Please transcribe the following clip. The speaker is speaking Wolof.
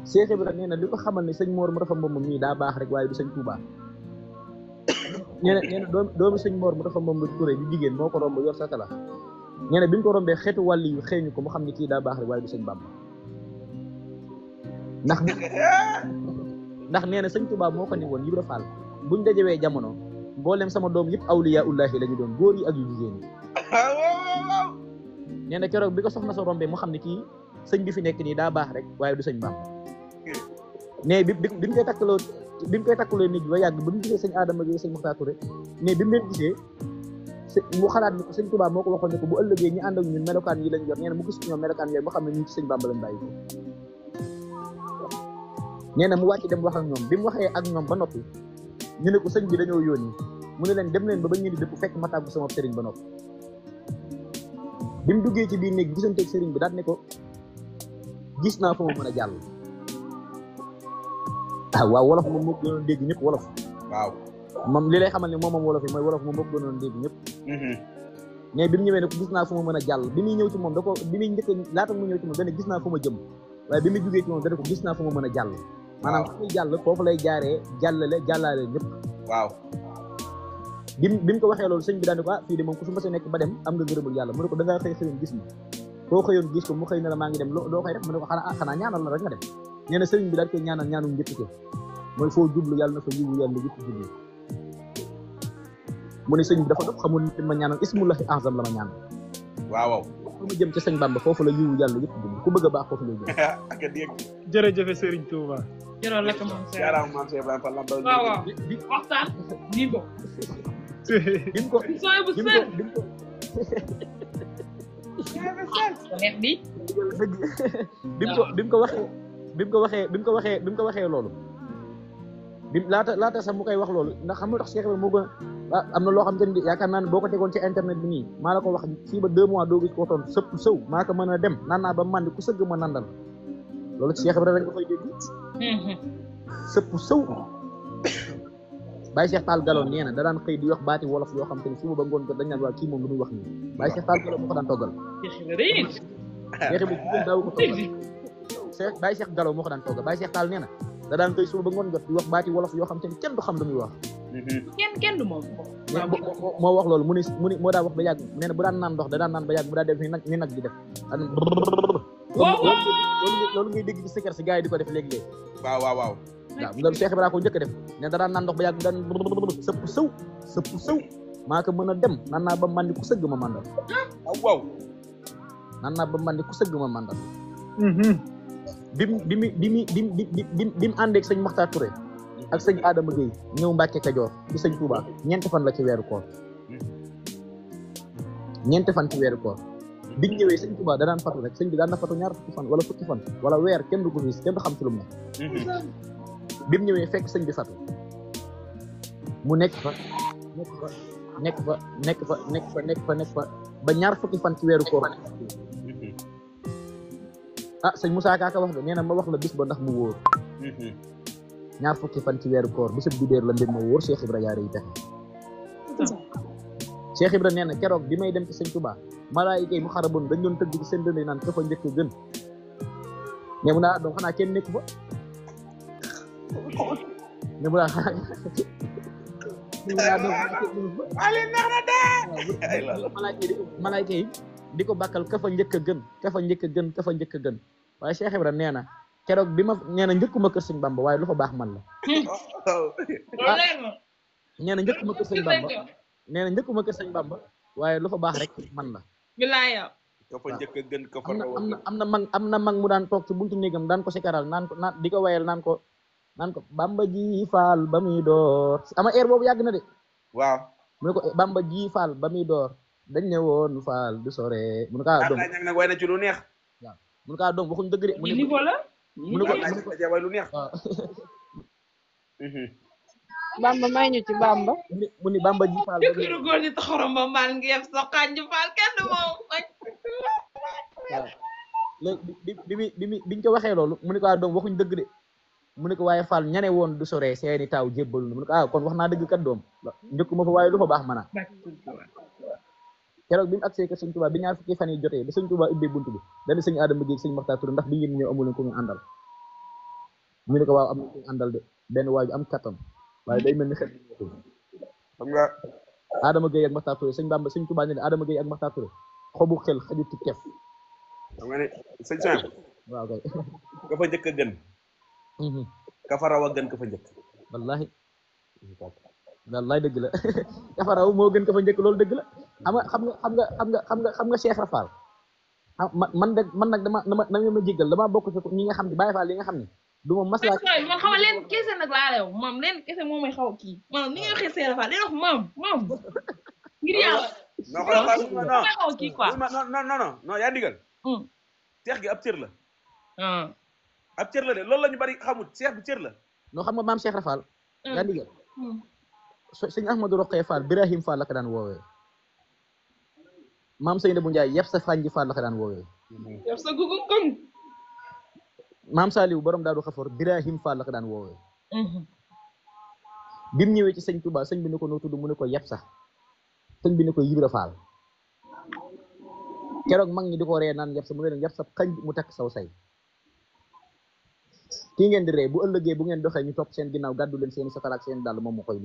Cheikh Ibra nee na li ko xamal ne sëñ Mor mu dafa moom mii daa baax rek waaye du sëñ Touba nee na doomi sëñ Mor mu dafa moom Touré di jigéen moo ko romb yor sa tala nee na bi mu ko rombee xeetu wàll yu xeeñu ko mu xam ne kii daa baax rek waaye du sëñ Bamba ndax nee na sëñ Touba moo ko ni woon Ibra Fall buñ dajewee jamono mboolem sama doom yëpp awliya ullahi la ñu doon góor yi ak yu jigéen yi nee na keroog bi ko soxna sa rombee mu xam ne kii sëñ bi fi nekk nii daa baax rek waaye du sëñ Bamba mais bi mu koy takkaloo nit ba yàgg ba mu gisee sëñ Adama Gueye sëñ Mokhtar Touré mais bi mu leen gisee mu xalaat ni ko sëñ Touba moo ko waxoon ne ko bu ëllëgee ñi ànd ak ñun melokaan yi lañ yor nee na mu gis ñoom melokaan yooyu mu xam ne ñu ci sëñ Bamba lañ bàyyi ko nee na mu wàcc dem wax ak ñoom bi mu waxee ak ñoom ba noppi ñu ne ko sëñ bi dañoo yónni mu ne leen dem leen ba ba ngeen di dëpp fekk ma tàggu sama sëriñ ba noppi bi mu duggee ci biir néeg gisanteeg sëriñ bi daal ne ko gis naa fu ma mën a jàll waaw wolof moom moo ko gënoon dégg ñëpp wolof waaw moom li lay xamal ne moom wolof yi mooy wolof moom moo ko gënoon dégg ñëpp mais bi mu ñëwee ne ko gis naa fu ma mën a jàll bi muy ñëw ci moom da ko bi muy njëkk laata mu ñëw ci moom dana gis naa fu ma jëm waaye bi muy jugee ci moom dana ko gis naa fu ma mën a jàll maanaam fu muy jàll foofu lay jaaree jàllaale ñëpp waaw bi mu ko waxee loolu sëñ bi daane ko fii de moom ku su ma see nekk ba dem am nga ngërëmul yàlla mu ne ko da ngaa xëyoon gis ma koo xëyoon gis ko mu xëy na la maa ngi dem loo koy def mu ne ko xanaa ñaanal la rek nga dem nee na sëriñ bi daal koy ñaanal ñaanu njëkk ko mooy foo jublu yàlla na fa yiwu yàlla yëpp jublu mu ne sëñ bi dafa dof xamul ni ma ñaanal ismullahi azam la ma ñaanal waaw fu ma jëm ci sëñ Bamba foofu la yiwu yàlla yëpp jublu ku bëgg a baax foofu lay jëm ak dégg jërëjëf Serigne Touba jërëjëf lekk moom jaaraam maam Cheikh Ibrahima Fall Lamp waaw waaw waxtaan nii ko bim ko sooy bu sën net bi bim ko waxee loolu laata sax mu koy wax loolu ndax xam nga tax Cheikh Ibrahima moo gën am na loo xam te ne yaakaar naa ne boo ko tegoon ci internet bi nii maa la ko wax fii ba 2 mois doo gis ko toon sëpp sëw maa ko mën a dem naan naa ba mandi ku sëgg ma nandal loolu ci Cheikh Ibrahima rek nga koy dégg sëpp sëw Baye Cheikh Tall Galoon nee na da daan xëy di wax baati wolof yoo xam te ne suba ba ngoon ko dañ naan waa kii moom lu muy wax nii Baye Cheikh Tall Galoon moo ko daan toggal Cheikh Ibrahima daaw ko toggal Baye Cheikh Galoon moo ko daan toggal Baye Cheikh Tall nee na da daan xëy suba ba ngoon jot di wax baati wolof yoo xam te ne kenn du xam lu muy wax kenn du moom moo wax loolu mu ne moo daa wax ba yàgg nee na bu daan naan ndox da daan naan ba yàgg bu daa def ni nag di def loolu ngay dégg ci sikar si gars yi di ko def léegi-léegi waaw waaw loolu Cheikh Ibrahima ko njëkk a def ne da daan naan ndox ba yàgg daan sëpp sëw maa ko mën a dem naan naa ba mandi ku sëgg ma mandal waaw naan naa ba mandi ku sëgg ma mandal bi mu àndeeg sëñ Mokhtar Touré ak sëñ Adama Gueye ñëw Mbàkke Kajoor ci sëñ Touba ñeenti fan la ci weeru koor ñeenti fan ci weeru koor biñ ñëwee sëñ Touba da daan fatu rek sëñ bi daan na fatu ñaar fukki fan wala fukki fan wala weer kenn du ko gis kenn du xam ci lu mu bi mu ñëwee fekk sëñ bi fatu mu nekk fa ba ñaar fukki fan ci weeru koor sëñ Moussa Kaka wax de nee na ma wax la bis ba ndax mu wóor ñaar fukki fan ci weeru koor bu sëb dibéer la mbir ma wóor Cheikh Ibra yaare yi pexe Cheikh Ibra nee na keroog bi may dem ci sëñ Touba malaayika yi mu xaraboon dañ doon tëgg ci seen dënd naan ka fa njëkk gën mais mu naa donc xanaa kenn nekk fa mais mu naa malaayika yi di ko bàkkal ka fa njëkk a gën waaye Cheikh Ibra nee na keroog bi ma nee na njëkkuma kër sëñ Bamba waaye lu fa baax man la nee na njëkkuma kër sëñ Bamba nee na njëkkuma kër sëñ Bamba waaye lu fa baax rek man la bilaay ka fa njëkk a gën ka fa am na mag mu daan toog ci buntu néegam daan ko sikaral naan ko di ko wayal naan ko Bamba ji faal ba muy door ama air boobu yàgg na de waaw mu ne ko Bamba ji faal ba muy door dañ ne woon faal du sore mu ne ko doom nag way na ci lu neex waaw mu ne ko doom waxuñ dëgg de mu ne ko way lu neex Bamba may ñu ci Bamba mu ni Bamba ji faal jëkkëru góor ñi taxarom ba mbaan ngi yeb sa xànj faal kenn moom waaw léegi biñ ko waxee loolu mu ne ko doom waxuñ dëgg de mu ne ko waaye Fall ñane woon du sore seeni taaw jébbalu na mu ne ko kon wax naa dëgg kat doom njëkkuma fa waaye lu fa baax mën a keroog bi mu agsee kër sëñ Touba bi ñaar fukki fan yi jotee ba sëñ Touba ubbee buntu bi dana sëñ Adama Gueye sëñ Mokhtar Touré ndax bi ngeen ñëw amuleen ko ñu àndal ñu ne ko waaw am na ñu àndal de benn waay ju am kattan waaye day mel ni xel xam nga Adama Gueye ak Makhtar Touré sëñ Bamba sëñ Touba ne Adama Gueye ak Makhtar Touré xobu xel xajut ci kef xam nga ne sëñ Soin waaw kay ka fa njëkk a gën ka fa raw a gën ka fa njëkk wallahi wallahi dëgg la kafaraw moo gën ka fa njëkk loolu dëgg la xam nga Cheikh Rafal man nag dama na nga ma jéggal dama bokk ci ñi nga xam ne Baye Fall li nga xam ne du ma maslaa man xam nga leen kese nag laa leew maam leen kese moo may xaw a kii maam ni nga waxee Cheikh Rafal leen wax maam ngir yàlla non xoolal non may xaw a kii quoi non yaa ndigal seex gi ab cër la ab cër la de loolu la ñu bari xamut seex bi cër la noo xam nga maam Cheikh Rafal yaa ndigal sëñ Ahmadou Roqee Fall Birahim Fall la ko daan woowee maam Seynabou Ndiaye yëpp sa Fanji Fall la ko daan woowee yëpp sa gugu koŋ maam Saliou borom daadu xafoor Birahim Fall la ko daan woowee bi mu ñëwee ci sëñ Touba sëñ bi ne ko noo tudd mu ne ko yëpp sax sëñ bi ne ko Yibra Fall keroog mag ñi di ko ree naan yëpp sa mu ne leen yëpp sa xañ mu takk saw say kii ngeen di ree bu ëllëgee bu ngeen doxee ñu topp seen ginnaaw gàddu leen seeni satalaak seen dàll moom moo koy